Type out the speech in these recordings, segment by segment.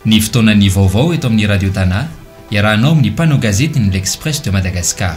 Ny fotoanan'ny vaovao eto amin'ny Radio Tana, iarahanao amin'ny mpanao gazety ny L'Express de Madagascar.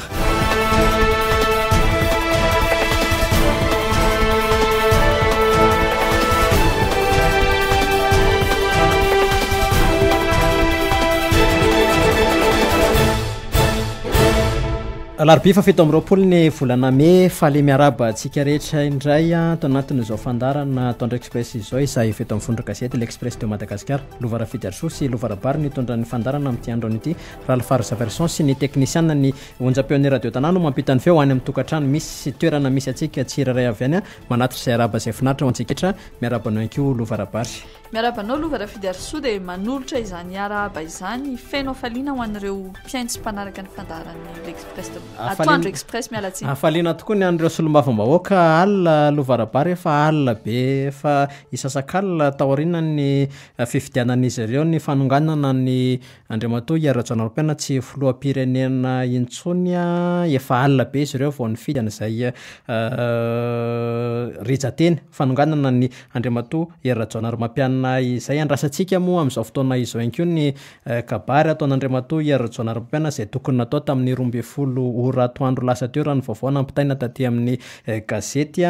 Alarobia faha 27 ny volana mey, faly miarahaba antsika rehetra indray ato anatin'izao fandaharana Atoandro Express izao izahay avy eto amin'ny vondron-gazety L'Express de Madagascar. Lova Rafidiarisoa sy Lova Rabary no hitondra ny fandaharana amin'ity androany ity. Ralph Zaverson sy ny teknisiana ny onjam-peon'ny Radio Tanà no mampita ny feo any amin'ny tokantrano misy sy toerana misy antsika tsirairay avy any. Manatitra izay arahaba izay finaritra ho antsika rehetra. Miarahaba anao ihany koa Lova Rabary. Miarahaba anao Lova Rafidiarisoa dia manolotra izany arahaba izany feno hafaliana ho an'ireo mpihaino sy mpanaraka ny fandaharan'ny L'Express de Atoandro Express miala tsiny. Hafaliana tokoa ny an'ireo solombavambahoaka alina Lova Rabary efa alina be efa hisasakalina taorian'ny fifidianan'izy ireo ny fanonganana ny Andriamatoa Hery Rajaonarimampianina tsy filoham-pirenena intsony, efa alina be izy ireo vao nifidy an'izay rijan-teny fanonganana ny Andriamatoa Hery Rajaonarimampianina izay. Andrasantsika moa amin'izao fotoana izao ihany koa ny kabary ataon'Andriamatoa Hery Rajaonarimampianina izay tokony natao tamin'ny 12 ora atoandro lasa teo raha ny vaovao nampitaina taty amin'ny gazety.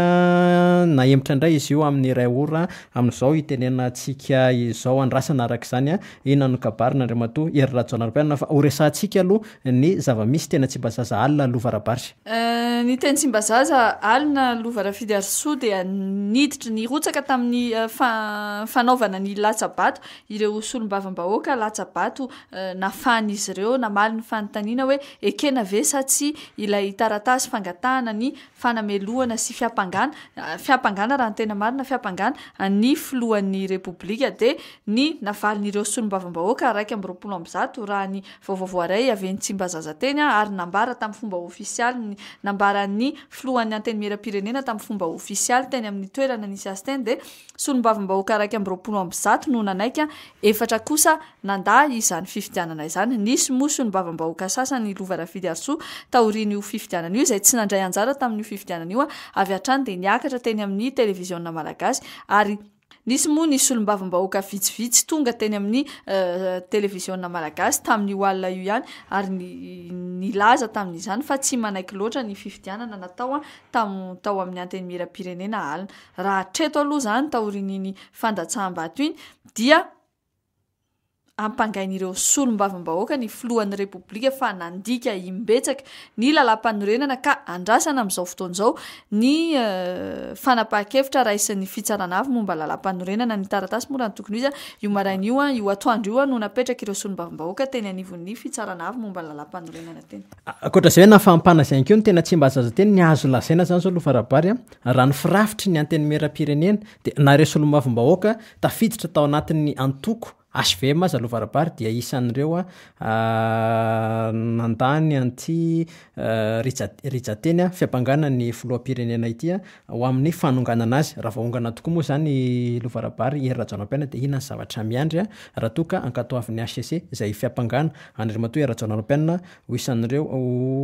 Nahemotra indray izy io amin'ny iray ora amin'izao itenenantsika izao. Andrasana araka izany Inona no kabarin' Andriamatoa Hery Rajaonarimampianina fa horesahantsika aloha ny zava-misy teny Tsimbazaza alina Lova Rabary. Ny teny Tsimbazaza alina Lova Rafidiarisoa dia niditra, nirotsaka tamin'ny fanaovana ny latsa-bato ireo solombavambahoaka, latsa-bato nafahan'izy ireo namaly ny fanontaniana hoe ekena ve sa tsia ilay taratasy fangatahana ny fanamelohana sy fiampangana, fiampangana raha ny tena marina, fiampangana an'ny filohan'ny Repoblika dia ny navalin'ireo solombavambahoaka 121 raha ny vaovao voaray avy eny Tsimbazaza teny ary nambara tamin'ny fomba ofisialy ny nambaran'ny filohan'ny Antenimierampirenena tamin'ny fomba ofisialy teny amin'ny toerana nisy azy teny dia solombavambahoaka 121 no nanaiky, efatra kosa nandà izany fifidianana izany. Nisy moa solombavambahoaka sasany Lova Rafidiarisoa taorian'io fifidianana io izay tsy nandray anjara tamin'io fifidianana io avy hatrany dia niakatra teny amin'ny televiziona malagasy ary Nisy moa ny solombavambahoaka vitsivitsy tonga teny amin'ny televiziona malagasy tamin'io alina io ihany ary nilaza tamin'izany fa tsy manaiky loatra ny fifidianana natao tao amin'ny antenimierampirenena alina. Raha hatreto aloha izany taorian'iny fandatsaham-bato iny dia Ampangain'ireo solombavambahoaka ny filohan'ny Repoblika fa nandika imbetsaka ny lalàmpanorenana ka andrasana amin'izao fotoana izao ny fanapahan-kevitra raisin'ny fitsarana avo momba ny lalàmpanorenana. Ny taratasy moa raha ny tokony ho izy, io maraina io, io atoandro io no napetrak'ireo solombavambahoaka teny anivon'ny fitsarana avo momba ny lalàmpanorenana teny. Ankoatra izay, na fampana izay ihany koa no tena Tsimbazaza teny, ny azo lazaina izany izao aloha fa Rabary a, raha ny firafitry ny Antenimierampirenena dia na ireo solombavambahoaka tafiditra tao anatin'ny antoko HVM aza aloha Varabary dia isan'ireo nandany an'ity rija rijanteny fiampangana ny filoham-pirenena ity ho amin'ny fanonganana azy. Raha voaongana tokoa moa izany Lova Rabary, Hery Rajaonarimampianina dia inona ny zavatra miandry raha toa ka ankatoavin'ny HCC izay fiampangana an'Andriamatoa Hery Rajaonarimampianina ho isan'ireo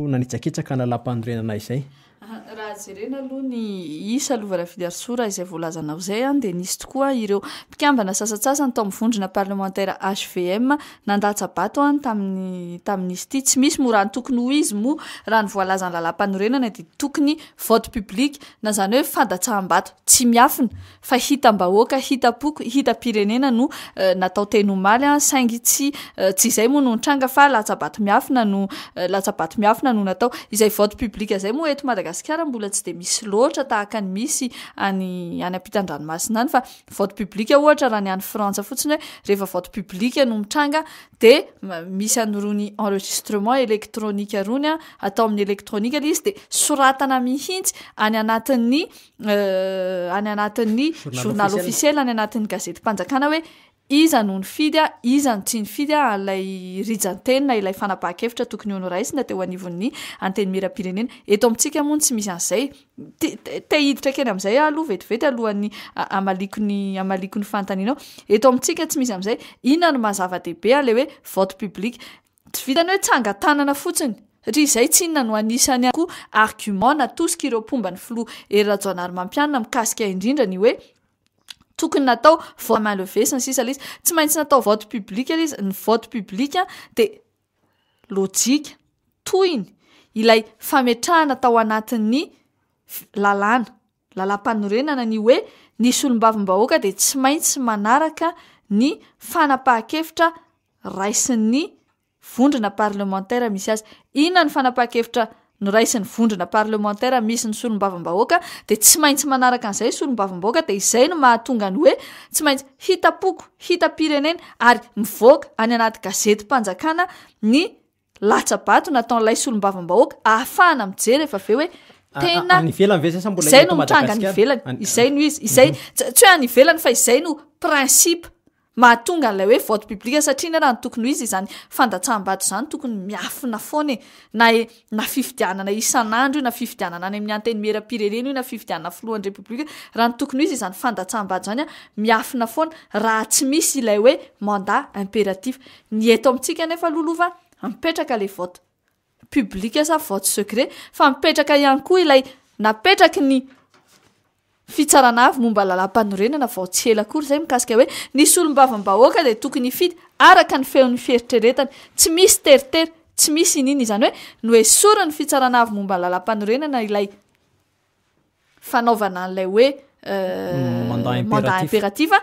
nanitsakitsaka ny lalàmpanorenana izay? Raha jerena aloha ny isa Lova Rafidiarisoa raha izay voalazanao izay dia nisy tokoa ireo mpikambana sasantsasany tao amin'ny vondrona parlemantera hvm nandatsa-bato tamin'ny tamin'izy ity. Tsy misy moa raha ny tokony ho izy moa raha ny voalazan'ny lalàmpanorenana dia tokony vote public na izany hoe fandatsaham-bato tsy miafina fa hitam-bahoaka, hitam-poko, hitam-pirenena no natao teny omaly saingy tsy tsy izay moa no nitranga fa latsa-bato miafina no latsa-bato miafina no natao. Izay vote public izay moa eto Madagasikara mbola tsy dia misy loatra tahaka ny misy any any ampitan-dranomasina any fa vote public ohatra raha ny any Frantsa fotsiny hoe rehefa vote public no mitranga dia misy an'irony enregistrement électronique irony atao amin'ny électronique ilay izy dia soratana mihitsy any anatin'ny any anatin'ny journal officiel any anatin'ny gazetim-panjakana hoe iza no nifidy a, iza no tsy nifidy a an'ilay rijan-teny na ilay fanapahan-kevitra tokony ho noraisina teo anivon'ny Antenimierampirenena. Eto amintsika moa no tsy misy an'izay. Te te hiditra kely amin'izay aho aloha vetivety alohan'ny hamaliako ny hamaliako ny fanontanianao. Eto amintsika tsy misy amin'izay. Inona no maha zava-dehibe an'ilay hoe vote public? Tsy vitan'ny hoe tsangan-tanana fotsiny, satria izay tsinona no anisan'ny koa argument natosika ireo mpomba ny filoha Hery Rajaonarimampianina mikasika indrindra ny hoe. Tokony natao vote à main levée sy ny sisa ilay izy. Tsy maintsy natao vote public ilay izy. Ny vote public dia lojika, tohiny, ilay fametrahana tao anatin'ny lalàna, lalàmpanorenana ny hoe ny solombavambahoaka dia tsy maintsy manaraka ny fanapahan-kevitra raisin'ny vondrona parlemantera misy azy. Inona ny fanapahan-kevitra noraisin'ny vondrona parlemantera misy ny solombavambahoaka dia tsy maintsy manaraka an'izay solombavambahoaka dia izay no mahatonga ny hoe tsy maintsy hitam-poko, hitam-pirenena ary mivoaka any anaty gazetim-panjakana ny latsa-bato nataon'ilay solombavambahoaka ahafahana mijery efa avy eo hoe tena any ivelany ve zay sa mbola izay eto no mitranga any Madagasikara? ivelany, Any- izay no izy, izay tsy hoe any ivelany fa izay no principe Mahatonga an'ilay hoe vote public satria anie raha ny tokony ho izy izany fandatsaham-bato izany tokony miafina foana e! Na e na fifidianana isan'andro io na fifidianana any amin'ny antenimieram-pirenena io na fifidianana filohan'ny repoblika io, raha ny tokony ho izy izany fandatsaham-bato izany an miafina foana raha tsy misy ilay hoe mandat impératif. Ny eto amintsika anefa aloha lova mipetraka ilay vote public sa vote secret fa mipetraka ihany koa ilay napetraky ny Fitsarana avo momba lalàmpanorenana vao tsy ela akory izay mikasika hoe ny solombavambahoaka dia tokony hifidy araka ny feon'ny fieritreretany, tsy misy teritery, tsy misy iniana, izany hoe noesorin'ny fitsarana avo momba lalàmpanorenana ilay fanaovana an'ilay hoe Mandat mandat impératif,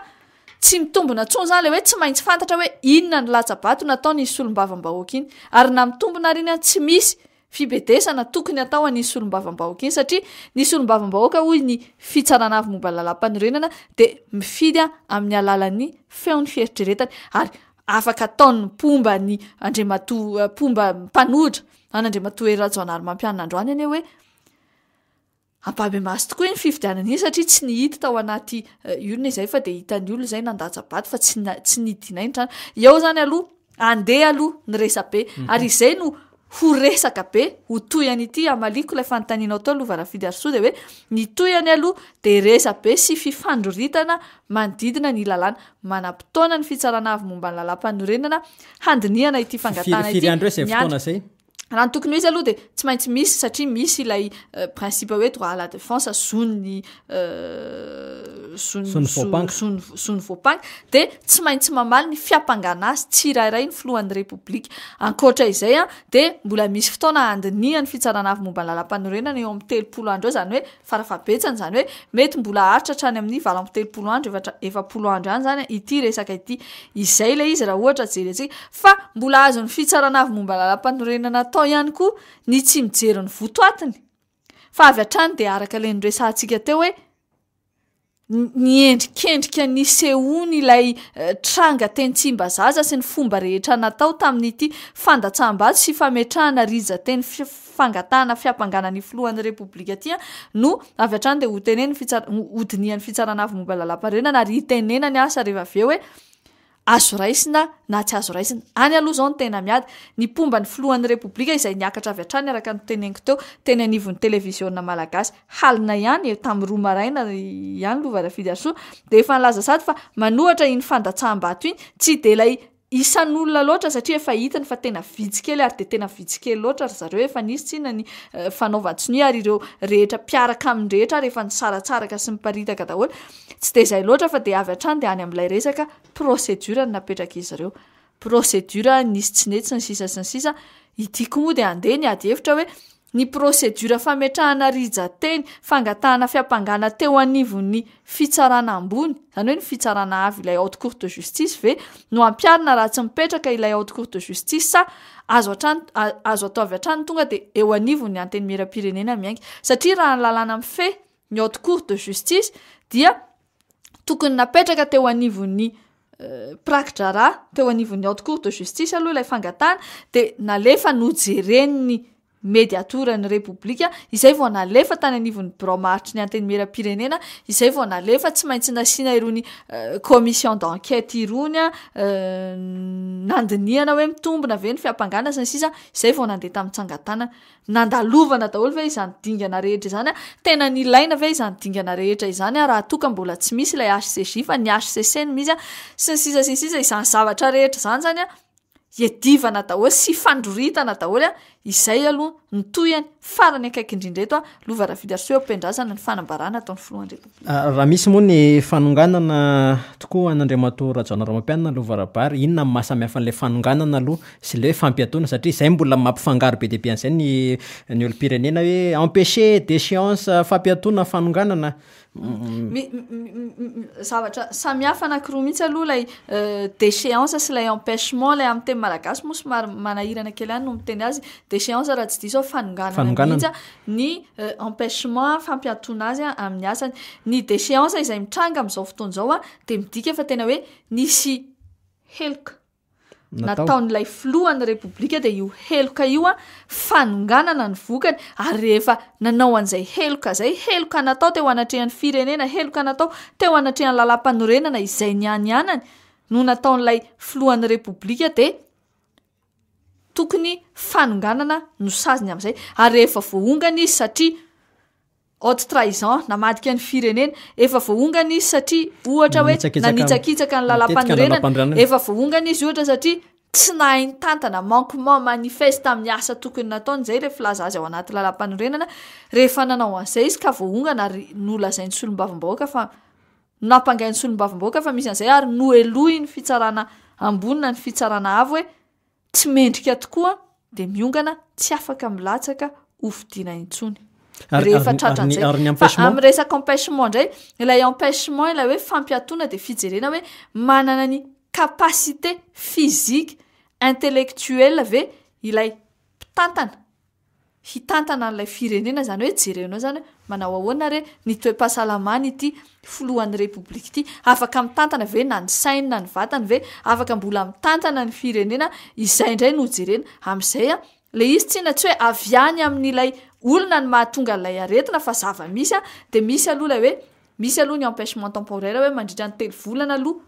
tsy mitombina intsony izany ilay hoe tsy maintsy fantatra hoe inona ny latsa-bato nataon'iny solombavambahoaka iny, ary na mitombina ary iny an tsy misy Fibedesana tokony hatao an'iny solombavambahoaka iny satria ny solombavambahoaka hoy ny fitsarana avo momba ny lalàmpanorenana dia mifidy amin'ny alalan'ny feon'ny fieritreretany ary afaka ataon'ny mpomba ny Andriamatoa mpomba mpanohitra an'Andriamatoa Hery Rajaonarimampianina androany anie hoe Ampahibemaso tokoa iny fifidianana iny satria tsy nihidy tao anaty urne izay fa dia hitan'ny olona izay nandatsa-bato fa tsy tsy nidinay ny trano. Eo izany aloha, andeha aloha ny resabe ary izay no ho resaka be ho toy an'ity hamaliako ilay fanontanianao teo Lova Rafidiarisoa dia hoe ny tohiny aloha dia resabe sy fifandroritana manodidina ny lalàna. Manam-potoana ny fitsarana avo momba ny lalàmpanorenana handinihana ity fangatahana Firy ity. andro eo izay Miandry fotoana izay? Raha ny tokony ho izy aloha dia tsy maintsy misy satria misy ilay principe hoe droit à la défense, zon'ny zon'ny Zon'ny voampanga. zon'ny zon'ny voampanga dia tsy maintsy mamaly ny fiampangana azy tsirairay ny filohan'ny Repoblika. Ankoatra izay an, dia mbola misy fotoana handinihan'ny fitsarana avo momba ny lalàmpanorenana eo amin'ny 30 andro eo, izany hoe farafahabetsany izany hoe mety mbola haharitra hatrany amin'ny 38 andro, efatra, 40 andro ihany izany ity resaka ity. Izay ilay izy raha ohatra jerentsika. Fa mbola azon'ny fitsarana avo momba lalàmpanorenana atao ihany koa ny tsy mijery ny votoatiny. Fa avy hatrany dia araka ilay noresahantsika teo hoe ny endrikendrika nisehoany ilay tranga teny Tsimbazaza sy ny fomba rehetra natao tamin'ity fandatsaham-bato sy fametrahana rijan-teny fangatahana fiampangana ny filohan'ny Repoblika ity no avy hatrany dia hotenenin'ny fitsar-, hodinihan'ny fitsarana avo momba ny lalàmpanorenana ary hitenenany asa rehefa avy eo hoe Azo raisina na tsy azo raisina. Any aloha izao no tena miady. Ny mpomba ny filohan'ny Repoblika izay niakatra avy hatrany araka ny noteneniko teo, teny anivon'ny televiziona malagasy, halina ihany e, tamin'ny 2 maraina ihany Lova Rafidiarisoa, dia efa nilaza sady fa manohatra iny fandatsaham-bato iny, tsy dia ilay isan'olona loatra satria efa hitany fa tena vitsy kely ary dia tena vitsy kely loatra ry zareo, efa nisy tsinona ny fanaovan-tsonia ary ireo rehetra mpiaraka aminy rehetra ary efa nisaratsaraka sy niparitaka daholo. Tsy dia izay loatra fa dia avy hatrany dia any amin'ilay resaka procédure no napetrak'izy ireo. Procédure nisy tsy nety sy ny sisa sy ny sisa. Ity koa moa dia andeha ny ady hevitra hoe ny procédure fametrahana rijan-teny fangatahana fiampangana teo anivon'ny fitsarana ambony, izany hoe ny fitsarana avo ilay haute cour de justice ve no ampiharina raha tsy mipetraka ilay haute cour de justice sa azo hatrany azo atao avy hatrany tonga dia eo anivon'ny antenimierampirenena miainga. Satria raha ny lalàna mifehy ny haute cour de justice dia tokony napetraka teo anivon'ny mpiraki-draharaha teo anivon'ny haute cour de justice aloha ilay fangatahana de nalefa nojeren'ny mediatoran'ny repoblika izay vao nalefa tany anivon'ny birao maharitry ny antenimieram-pirenena izay vao nalefa tsy maintsy nasiana irony commission d'enquête irony a nandinihana hoe mitombina ve ny fiampangana sy ny sisa izay vao nandeha tamin'ny tsangan-tanana Nandalovana daholo ve izany dingana rehetra izany? Tena nilaina ve izany dingana rehetra izany raha toa ka mbola tsy misy ilay HCJ fa ny HCC no misy sy ny sisa sy ny sisa izany zavatra rehetra izany zany iadivana daholo sy ifandroritana daholo. Izay aloha ny tohiny farany akaiky indrindra eto, Lova Rafidiarisoa eo am-piandrasana ny fanambarana ataon'ny filohan'ny Repoblika. Raha misy moa ny fanonganana tokoa an'Andriamatoa Rajaonarimampianina Lova Rabary, inona no maha samy hafa an'ilay fanonganana aloha sy ilay hoe fampiatoana satria izay mbola mampifangaro be dia be an'izay ny ny olom-pirenena hoe empêcher, déchéance, fampiatoana, fanonganana. Zavatra samy hafa anankiroa mihitsy aloha ilay déchéance sy ilay empêchement, ilay amin'ny teny malagasy moa somary manahirana kely ihany no miteny azy, déchéance raha tsy diso aho fanonganana mihitsy, ny empêchement fampiatoana azy amin'ny asany. Ny déchéance izay mitranga amin'izao fotoana izao dia midika fa tena hoe nisy heloka. nataon'ilay filohan'ny Repoblika dia io heloka io an, fanonganana ny vokany, ary rehefa nanao an'izay heloka izay, heloka natao teo anatrehan'ny firenena, heloka natao teo anatrehan'ny lalàmpanorenana izay nianianany no nataon'ilay filohan'ny Repoblika dia tokony fanonganana no saziny amin'izay, ary rehefa voaongana izy satria Haute trahison, namadika ny firenena, efa voaongana izy satria ohatra hoe nanitsakitsaka ny lalàmpanorenana, efa voaongana izy ohatra satria tsy nahay nitantana, manquement manifeste amin'ny asa tokony nataony, izay ilay filaza azy ao anaty lalàmpanorenana, rehefa nanao an'izay izy ka voaongana ary nolazain'ny solombavambahoaka fa nampangain'ny solombavambahoaka fa misy an'izay ary nohelohin'ny fitsarana ambony na ny fitsarana avo hoe Tsy mendrika tokoa dia miongana tsy afaka milatsaka ho fidiana intsony. Rehefa tratran'izay. Fa amin'ny resaka empêchement indray, ilay empêchement ilay hoe fampiatoana dia fijerena hoe manana ny capacité physique, intellectuelle ve ilay mpitantana. hitantana an'ilay firenena, izany hoe jerenao izany hoe manao ahoana re ny toe-pahasalamany ity filohan'ny repoblika ity, afaka mitantana ve na ny sainy na ny vatany ve, afaka mbola mitantana ny firenena, izay indray no jerena, amin'izay an, ilay izy tsinona tsy hoe avy any amin'ilay olona no mahatonga an'ilay aretina fa zava-misy an, dia misy aloha ilay hoe Misy aloha ny empêchement temporaire hoe mandritra ny telo volana aloha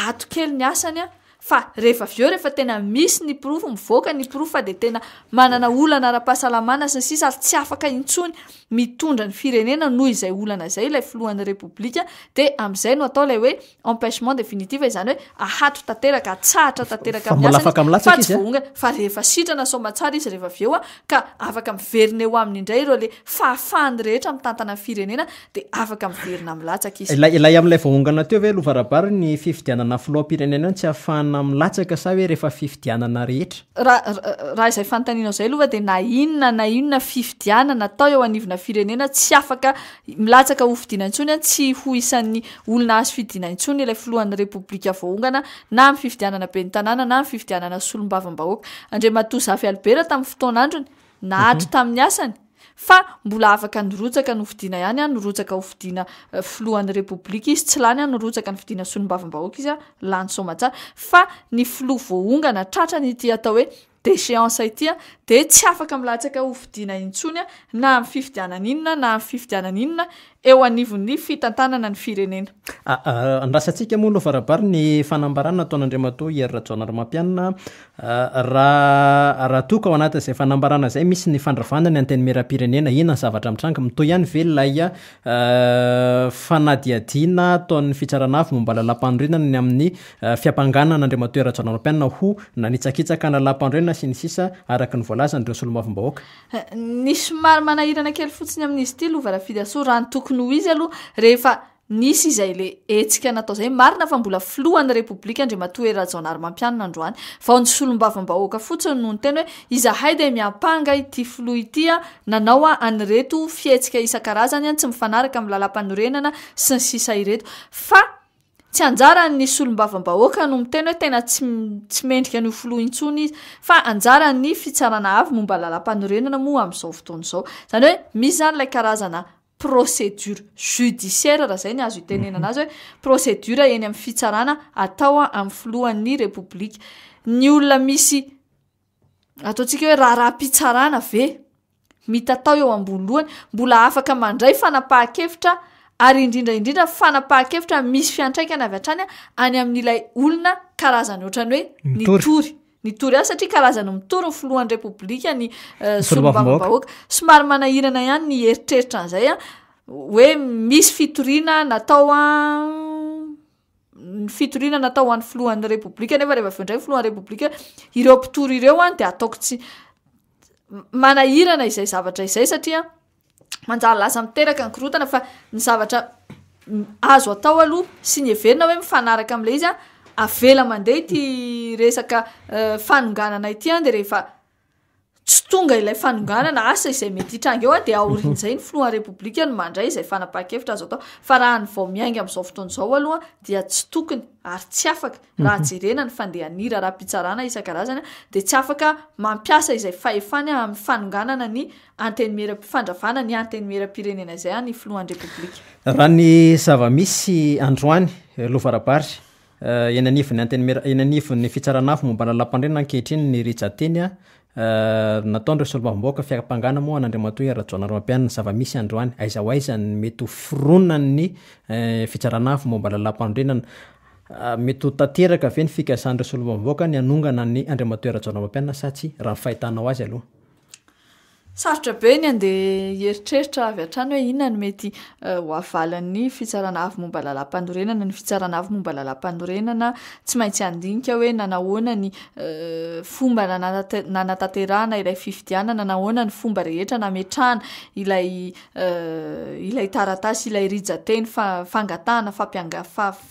ato kely ny asany an, fa rehefa avy eo rehefa tena misy ny porofo, mivoaka ny porofo fa dia tena manana olana ara-pahasalamana sy ny sisa ary tsy afaka intsony mitondra ny firenena noho izay olana izay ilay filohan'ny repoblika dia amin'izay no atao ilay hoe empêchement définitif izany hoe ahato tanteraka, atsahatra tanteraka Fa amin'ny mbola asany afaka izy milatsaka fa tsy izy a? voaongana fa rehefa sitrana soamatsara izy rehefa avy eo a, ka afaka miverina eo aminy indray ireo le fahafahany rehetra mitantana ny firenena dia afaka miverina milatsaka izy. Ilay ilay amin'ilay voaongana teo ve aloha Varabary ny fifidianana filoham-pirenena io no tsy ahafahana milatsaka sa hoe rehefa fifidianana rehetra? Raha raha izay fanontanianao izay aloha dia na inona na inona fifidianana atao eo anivona firenena tsy afaka milatsaka ho fidiana intsony an, tsy ho isan'ny olona azo fidiana intsony ilay filohan'ny Repoblika voaongana na amin'ny fifidianana ben'ny tanàna na amin'ny fifidianana solombavambahoaka. Andriamatoa Zafy Albert tamin'ny fotoan'androny, nahatry tamin'ny asany, Fa mbola afaka nirotsaka nofidiana ihany an, nirotsaka hofidiana filohan'ny Repoblika izy, tsy lany an, nirotsaka nifidiana solombavambahoaka izy an, lany soamatsara. Fa ny filoha voaongana tratrany ity atao hoe déchéance ity an, dia tsy afaka milatsaka hofidiana intsony an, na amin'ny fifidianana inona na amin'ny fifidianana inona eo anivon'ny fitantanana ny firenena. Andrasantsika moa aloha Farabary ny fanambarana nataon'Andriamatoa Hery Rajaonarimampianina raha raha toa ka ao anatin'izay fanambarana izay misy ny fandravana ny Antenimierampirenena, inona ny zavatra mitranga? Mitohy ihany ve ilay fanadihadiana ataon'ny Fitsarana Avo momba lalàmpanorenana ny amin'ny fiampangana an'Andriamatoa Hery Rajaonarimampianina ho nanitsakitsaka ny lalàmpanorenana sy ny sisa araka ny voalazan'ireo solombavambahoaka? Ny somary manahirana kely fotsiny amin'izy ity Lova Rafidasoa, raha ny tokony ho izy aloha, rehefa nisy izay le hetsika natao izay, marina fa mbola filohan'ny Repoblika Andriamatoa Hery Rajaonarimampianina androany, vao ny solombavambahoaka fotsiny no niteny hoe izahay dia miampanga ity filoha ity nanao an'ireto fihetsika isan-karazany tsy mifanaraka amin'ny lalàmpanorenana sy ny sisa ireto, fa Tsy anjaran' ny solombavambahoaka no miteny hoe tena tsy tsy mendrika ny ho filoha intsony izy, fa anjaran' ny fitsarana avo momba ny lalàmpanorenana moa amin'izao fotoana izao. Izany hoe misy izany ilay karazana procédure judiciaire raha izay ny azo itenenana azy hoe procédure eny amin'ny fitsarana atao amin'ny filohan'ny repoblika. Ny olona misy ataontsika hoe raharaham-pitsarana ve mitatao eo ambony lohany, mbola afaka mandray fanapahan-kevitra ary indrindra indrindra fanapahan-kevitra misy fiantraikany avy hatrany any amin'ilay olona karazany ohatran'ny hoe nitory nitory azy satria karazany mitory ny filohan'ny repoblika ny eh, solombavambahoaka somary manahirana ihany ny eritreritra an'izay a hoe misy fitoriana natao a ny fitoriana natao ho an'ny filohan'ny repoblika nefa rehefa avy eo indray ny filohan'ny repoblika ireo mpitory ireo an dia ataoko tsy. Manahirana izay zavatra izay satria manjary lasa miteraka ny korontana fa ny zavatra azo atao aloha sy ny heverina hoe mifanaraka amin'ilay izy an, avela mandeha ity resaka fanonganana ity an, de rehefa tsy tonga ilay fanonganana, asa izay mety hitranga eo an, de aorian'izay ny filohan'ny repoblika no mandray izay fanapahan-kevitra azo atao, fa raha ny vao miainga amin'izao fotoana izao aloha dia tsy tokony ary tsy afaka raha jerena ny fandehan'ny raharaham-pitsarana isan-karazany dia tsy afaka mampiasa izay fahefany amin'ny fanonganana ny antenimiera, fandravana ny antenimieram-pirenena izay ny filohan'ny Repoblika. Raha ny zava-misy androany, Lova Rabary, eny anivon'ny antenimiera, eny anivon'ny fitsarana avo momba ny lalàmpanorenana ankehitriny ny rijan-teny nataon'ireo solombavambahoaka fiampangana moa an'Andriamatoa Hery Rajaonarimampianina. Ny zava-misy androany, aiza ho aiza ny mety ho fironan'ny fitsarana avo momba ny lalàmpanorenana? Mety ho tanteraka ve ny fikasan'ireo solombavambahoaka ny hanongana an'i Andriamatoa Rajaonarimampianina sa tsia, raha ny fahitanao azy aloha? Sarotra be ny handeha hieritreritra avy hatrany hoe inona no mety ho havalin'ny Fitsarana Avo momba Lalàmpanorenana. Ny Fitsarana Avo momba Lalàmpanorenana tsy maintsy handinika hoe nanahoana ny fomba nanatanterahana ilay fifidianana, nahoana ny fomba rehetra nametrahana ilay ilay taratasy, ilay rijan-teny fangatahana fampianga-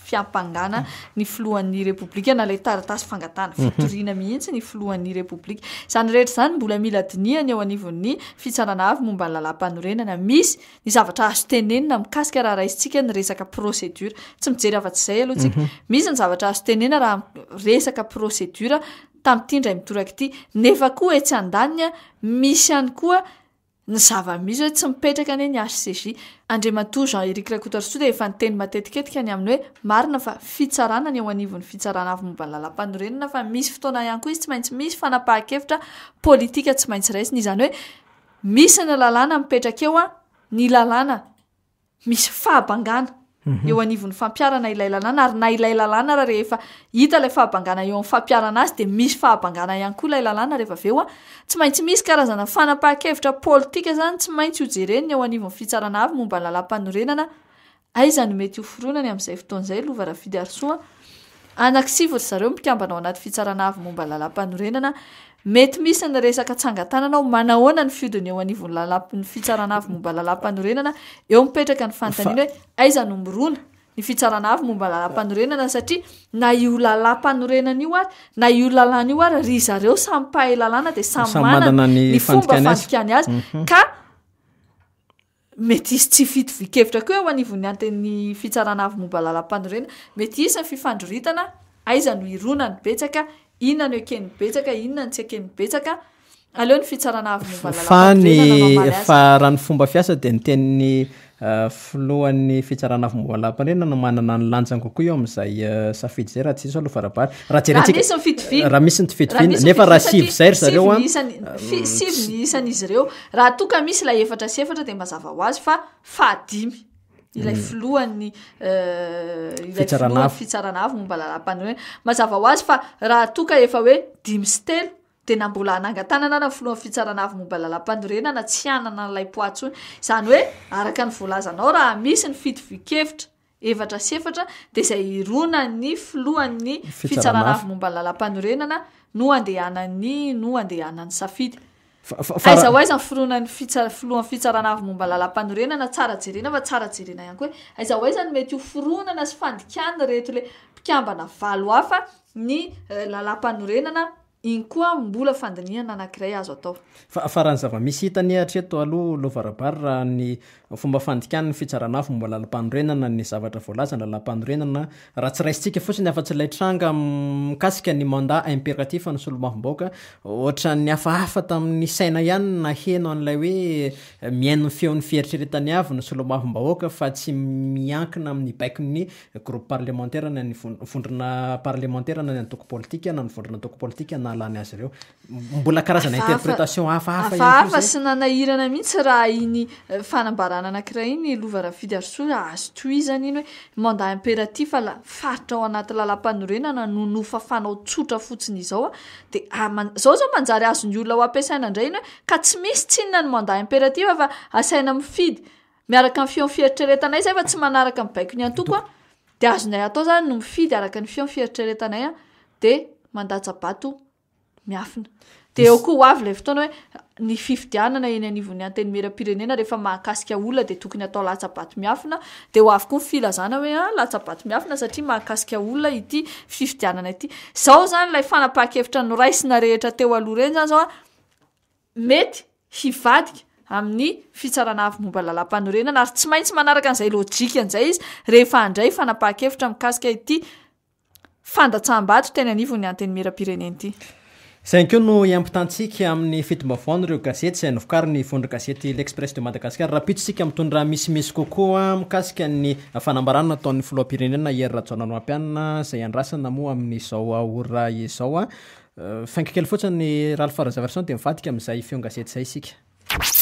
fiampangana ny filohan'ny Repoblika na ilay taratasy fangatahana fitoriana mihitsy ny filohan'ny Repoblika. Izany rehetra izany mbola mila dinihana eo anivon'ny Fitsarana Avo momba ny Lalàmpanorenana. Misy ny zavatra azo tenenina mikasika raha raisintsika ny resaka procédure. Tsy mijery afa-tsy izay aloha tsika. Misy ny zavatra azo tenenina raha resaka procédure tamin'ity indray mitoraka ity. Nefa koa etsy andaniny misy ihany koa Ny zava-misy hoe tsy mipetraka anie ny HCJ. Andriamatoa Jean Eric Rakotoarisoa dia efa niteny matetiketika ny amin'ny hoe marina fa fitsarana ny eo anivon'ny fitsarana avo momba ny lalàmpanorenana fa misy fotoana ihany koa izy tsy maintsy misy fanapahan-kevitra politika tsy maintsy raisina. Izany hoe misy ny lalàna mipetraka eo, ny lalàna misy fahabangana eo anivon'ny fampiharana ilay lalàna ary na ilay lalàna ara rehefa hita ilay fahabangana eo amin'ny fampiharana azy dia misy fahabangana ihany koa ilay lalàna rehefa avy eo a. Tsy maintsy misy karazana fanapahan-kevitra politika izany tsy maintsy hojerena eo anivon'ny fitsarana avo momba ny lalàmpanorenana. Aiza no mety ho fironany amin'izay fotoana izay Lova Rafidiarisoa? Anankisivy ry zareo mpikambana ao anaty fitsarana avo momba ny lalàmpanorenana. Mety misy ny resaka tsangan-tanana ao, manahoana ny fihodiny eo anivon'ny lalàm- ny fitsarana avo momba ny lalàmpanorenana. Eo mipetraka ny fanontaniana hoe aiza no mirona ny fitsarana avo momba ny lalàmpanorenana satria na io lalàmpanorenana io ary na io lalàna io ary ry zareo samy mpahay lalàna dia samy manana ny fomba fandikany azy ka Mety hisy tsy fitovian-kevitra koa eo anivon'ny anten'ny Fitsarana Avo momba Lalampanorenana. Mety hisy ny fifandroritana, aiza no hironan'ny betsaka, inona no eken'ny betsaka, inona no tsy eken'ny betsaka. Aleo ny Fitsarana Avo momba Fa ny Lalampanorenana no hamaly azy. fa raha ny fomba fiasa dia ny tenin'ny filohan'ny Fitsarana Avo momba Lalampanorenana no manana ny lanjany kokoa eo amin'izay safidy izay raha tsy diso aloha Farabary. Raha Raha jerentsika misy ny fitoviana. raha misy ny Raha fitoviana misy ny nefa raha fitoviana sivy izay ry satria zareo sivy an, ny isany, fi- sivy ny isan'izy ireo. Raha toa ka misy ilay efatra sy efatra dia mazava ho azy fa fahadimy ilay filohan'ny ilay Fitsarana filohan'ny avo. fitsarana avo momba lalàmpanorenana. Mazava ho azy fa raha toa ka efa hoe dimy sy telo dia na mbola hanangan-tanana ara ny filohan'ny fitsarana avo momba lalàmpanorenana tsy hanana an'ilay poids intsony. Izany hoe araka ny voalazanao raha misy ny fitovian-kevitra 4 sy 4 dia izay hironan'ny filohan'ny fitsarana avo momba ny lalàmpanorenana no andehanan'ny no andehanan'ny safidy. Aiza ho aiza ny fironan'ny fitsa- filohan'ny fitsarana avo momba ny lalàmpanorenana tsara jerena fa tsara jerena ihany koa hoe aiza ho aiza no mety ho fironana sy fandikana ireto le mpikambana valo hafa ny lalàmpanorenana Iny koa mbola fandinihana anankiray azo atao. Fa fa raha ny zava-misy hita anie hatreto aloha Lova Rabary raha ny fomba fandikan'ny fitsarana avo momba lalàmpanorenana ny zavatra voalaza ny lalàmpanorenana raha tsy raisintsika fotsiny afa-tsy ilay tranga mikasika ny mandat impératif ny solombavambahoaka ohatran'ny hafahafa tamin'ny saina ihany ny naheno an'ilay hoe mihaino ny feon'ny fieritreretany avy ny solombavambahoaka fa tsy miankina amin'ny baikon'ny Groupe parlementaire na ny vondrona parlementaire na ny antoko politika na ny vondrona antoko politika nahalany azy ireo. Mbola karazana interprétation hafahafa ihany koa Hafahafa izay. sy nanahirana mihitsy raha iny fanambarana anankiray iny Lova Rafidiarisoa azo tohizana iny hoe mandat impératif la faritra ao anaty lalampanorenana no nofafanao tsotra fotsiny izao a, de man- zao zao manjary azon'ny olona ho ampiasaina indray iny hoe ka tsy misy tsinona ny mandat impératif fa asaina mifidy Miaraka amin'ny feon'ny fieritreretanay izay fa tsy manaraka ny baikon'ny antoko a, de azonay atao zany no mifidy araka ny feon'ny fieritreretanay a, de mandatsa-bato miafina. De eo koa ho avy ilay fotoana hoe ny fifidianana eny anivon'ny Antenimierampirenena rehefa mahakasika olona dia tokony atao latsa-bato miafina, dia ho avy koa ny filazana hoe an, latsa-bato miafina satria mahakasika olona ity fifidianana ity. Izao izany ilay fanapahan-kevitra noraisina rehetra teo aloha ireny izany izao an, mety hivadika amin'ny Fitsarana Avo momba ny Lalàmpanorenana ary tsy maintsy manaraka an'izay lojikany izay izy rehefa handray fanapahan-kevitra mikasika ity fandatsaham-bato teny anivon'ny Antenimierampirenena ity. Izay ihany koa no hiampitantsika amin'ny fitom-baovaon'ireo gazety izay novokarin'ny vondron-gazety L'Express de Madagascar. Rahampitso isika mitondra misimisy kokoa mikasika ny fanambarana nataon'ny filoham-pirenena Hery Rajaonarimampianina izay andrasana moa amin'izao ora izao. Faingo kely fotsiny Ralph Razavarison dia mivadika amin'izay feon-gazety izay isika.